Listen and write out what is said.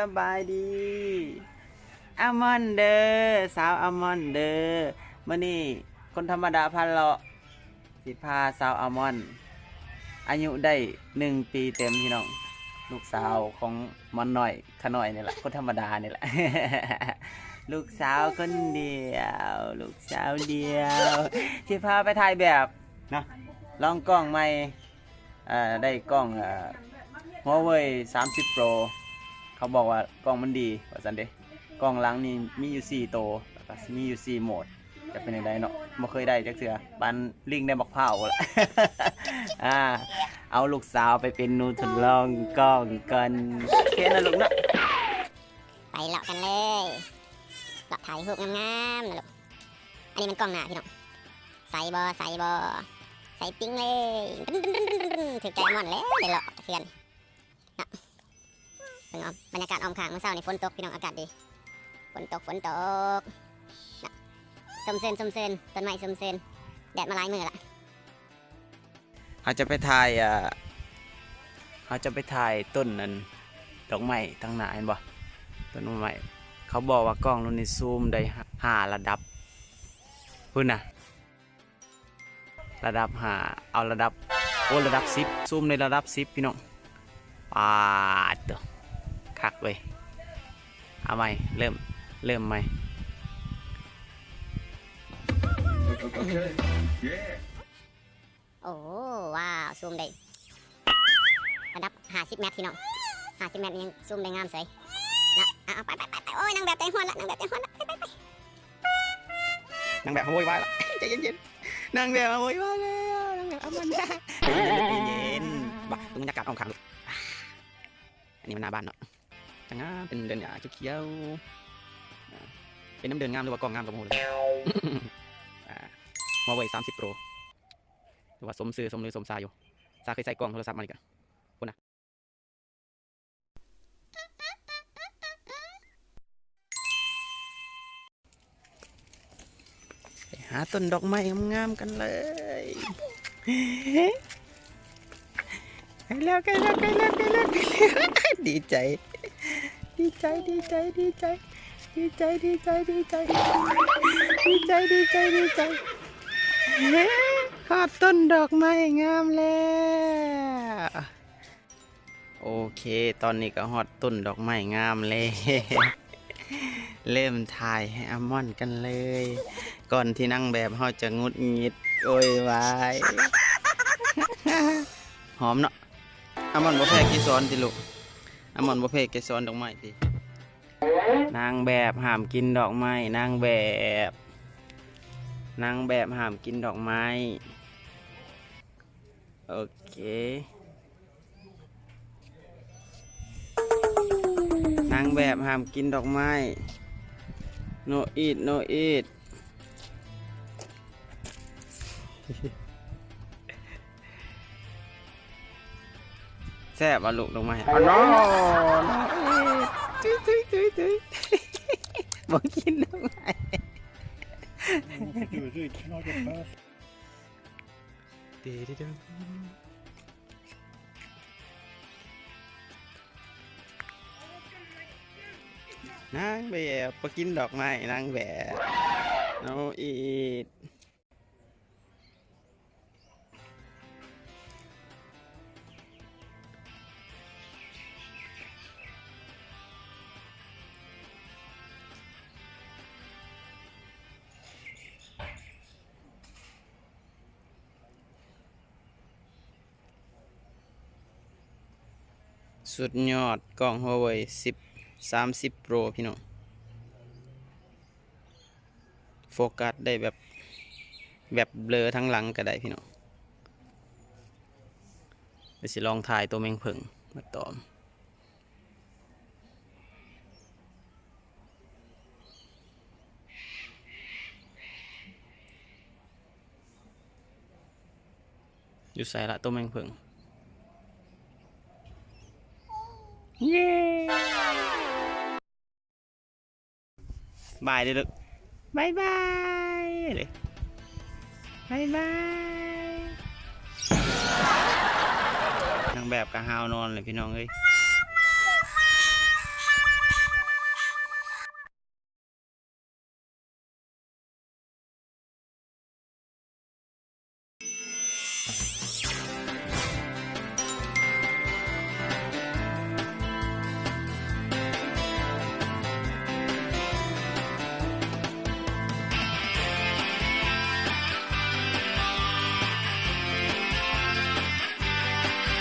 ສະບາຍດີ ອາມອນເດີ ສາວອາມອນເດີ. ມື້ນີ້ຄົນທຳມະດາພາເລາະ ຊິພາສາວອາມອນ ອາຍຸໄດ້ໜຶ່ງປີເຕັມ ພີ່ນ້ອງ, ລູກສາວຂອງມອນນ້ອຍ ຂະນ້ອຍນີ້ລະ ຄົນທຳມະດານີ້ລະ ລູກສາວຄົນດຽວ ລູກສາວດຽວ ຊິພາໄປຖ່າຍແບບເນາະ ລອງກ້ອງໃໝ່. ເອີ ໄດ້ກ້ອງ ເອີ ຫົວເວີຍສາມສິບໂປຣ ເຂົາບອກວ່າກ້ອງມັນດີວ່າຊັ້ນເດ. ກ້ອງຫຼັງນີ້ມີຢູ່ສີ່ໂຕ ແລ້ວກໍມີຢູ່ສີ່ໂໝດ ຈະເປັນຈັ່ງໃດເນາະ ບໍ່ເຄີຍໄດ້ຈັກເທື່ອ ປານລິງໄດ້ບັກພ້າວພຸ້ນລະ. ອາ ເອົາລູກສາວໄປເປັນໜູທົດລອງກ້ອງກ່ອນ ໂອເຄນະລູກເນາະ. ໄປເລາະກັນເລີຍ ເລາະຖ່າຍຮູບງາມໆນະລູກ. ອັນນີ້ມັນກ້ອງໜ້າພີ່ນ້ອງ ໃສບໍ່ ໃສບໍ່ ໃສປິງເລີຍ ຖືກໃຈອາມອນແລ້ວ ໄດ້ເລາະເຮືອນເນາະ. ເບິ່ງເອົາບັນຍາກາດອ້ອມຂ້າງ ມື້ເຊົ້ານີ້ຝົນຕົກພີ່ນ້ອງ ອາກາດດີ ຝົນຕົກ ຝົນຕົກເນາະ ຊົມຊື່ນ ຊົມຊື່ນ ຕົ້ນໄມ້ຊົມຊື່ນ ແດດມາຫຼາຍມື້ລະ. ເຮົາຈະໄປຖ່າຍ ເອີ ເຮົາຈະໄປຖ່າຍຕົ້ນອັນດອກໄມ້ທາງໜ້າ ເຫັນບໍ່ ຕົ້ນດອກໄມ້. ເຂົາບອກວ່າກ້ອງລຸ້ນນີ້ຊູມໄດ້ຫ້າລະດັບ ພຸ້ນນະ ລະດັບຫ້າ ເອົາລະດັບ ໂອ້ ລະດັບສິບ ຊູມໄດ້ລະດັບສິບພີ່ນ້ອງ. ປາດໂທ້ ຄັກເວີຍ ເອົາໃໝ່ ເລີ່ມ ເລີ່ມໃໝ່. ໂອ້ ວ້າວ ຊູມໄດ້ລະດັບຫ້າສິບແມັດພີ່ນ້ອງ ຫ້າສິບແມັດຍັງຊູມໄດ້ງາມເສີຍເນາະ. ເອົາ ເອົາ ໄປ ໄປ ໄປ ໄປ ໂອ້ຍ ນາງແບບໃຈຮ້ອນລະ ນາງແບບໃຈຮ້ອນລະ ໄປ ໄປ ໄປ. ນາງແບບມາໂວຍວາຍລະ ໃຈເຢັນໆ ນາງແບບມາໂວຍວາຍແລ້ວ ນາງແບບອາມອນ ໃຈເຢັນໆ ບັກ ເບິ່ງບັນຍາກາດອ້ອມຂ້າງລູກ. ອັນນີ້ມັນໜ້າບ້ານເນາະ ຈະງາມ ເປັນເດີ່ນຫຍ້າຂຽວໆ ເປັນນຳເດີ່ນງາມ ຫຼືວ່າກ້ອງງາມກໍບໍ່ຮູ້ເລີຍ. ຫົວເວີຍສາມສິບໂປຣ ຖືວ່າສົມຊື່ສົມລືສົມຊາຢູ່ ຊາເຄີຍໃຊ້ກ້ອງໂທລະສັບມານີ້ກະ ພຸ້ນນະ. ໄປຫາຕົ້ນດອກໄມ້ງາມໆກັນເລີຍ ໃກ້ແລ້ວ ໃກ້ແລ້ວ ໃກ້ແລ້ວ ໃກ້ແລ້ວ ດີໃຈ ດີໃຈ ດີໃຈ ດີໃຈ ດີໃຈ ດີໃຈ ດີໃຈ ດີໃຈ ດີໃຈ ຮອດຕົ້ນດອກໄມ້ງາມແລ້ວ. ໂອເຄ ຕອນນີ້ກໍຮອດຕົ້ນດອກໄມ້ງາມແລ້ວ ເລີ່ມຖ່າຍໃຫ້ອາມອນກັນເລີຍ ກ່ອນທີ່ນາງແບບເຮົາຈະຫງຸດຫງິດໂວຍວາຍ. ຫອມເນາະ ອາມອນບໍ່ແພ້ເກສອນຕິລູກ ອາມອນບໍ່ແພ້ເກສອນດອກໄມ້ຕິ. ນາງແບບຫ້າມກິນດອກໄມ້ ນາງແບບ ນາງແບບຫ້າມກິນດອກໄມ້. ໂອເຄ ນາງແບບຫ້າມກິນດອກໄມ້ no eat no eat. ແຊບບໍ່ລູກດອກໄມ້? ອໍ no no eat ຕຸ້ຍໆໆໆ ບໍ່ກິນດອກໄມ້. ນາງແບບບໍ່ກິນດອກໄມ້ ນາງແບບ no eat. ສຸດຍອດ ກ້ອງ Huawei ສິບ ສາມສິບ Pro ພີ່ນ້ອງ. ໂຟກັສໄດ້ແບບ ແບບເບລີທາງຫຼັງກໍໄດ້ພີ່ນ້ອງ. ດຽວຊິລອງຖ່າຍໂຕແມງເຜິ້ງມາຕອມ. ຢູ່ໃສລະໂຕແມງເຜິ້ງ? ເຢ້! ບາຍເດີ້ລູກ ບາຍບາຍເດີ້ ບາຍບາຍ. ນາງແບບກະຫາວນອນແຫຼະພີ່ນ້ອງເອີຍ.